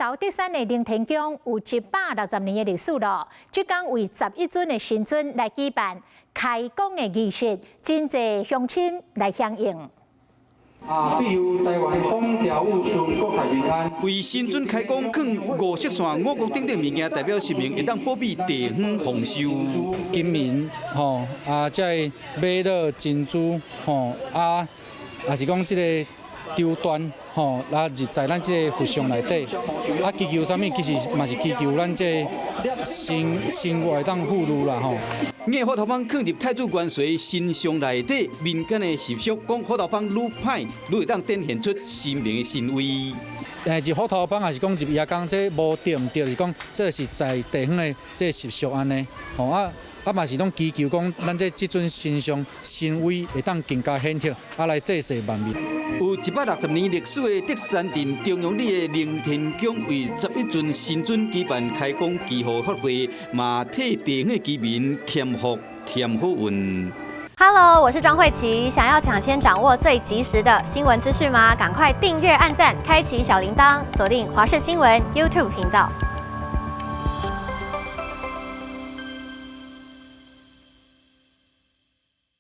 頭德山的靈天宮有160年的歷史咯。這工為11尊的神尊來舉辦開光的儀式，真濟鄉親來響應。啊！庇佑台灣風調雨順，國泰民安。為神尊開光，囥五色線、五穀等等物件，代表神明會當保庇地方豐收。金銀吼啊，這个瑪瑙珍珠吼啊，也是講這个绸緞吼，啊入在咱這个佛像內底，啊祈求啥物？其實嘛是祈求咱這个生生活會當富裕啦吼。硬斧頭舫囥入太子元帥神像內底，民間的習俗講斧頭舫愈歹，愈會當展現出神明的神威。入斧頭舫也是講入夜工，這無對毋對，是講這是在地方的這習俗按呢。吼啊啊嘛是攏祈求講，咱這這尊神像神威會當更加顯赫，啊來濟世萬民。有160年歷史的德山鎮中央里的靈天宮，為11尊神尊舉辦開光祈福法會，嘛替地方的居民添福添好運。 Hello，我是莊慧琪，想要搶先掌握最及時的新聞資訊嗎？趕快訂閱、按讚、開啟小鈴鐺，鎖定華視新聞 YouTube 頻道。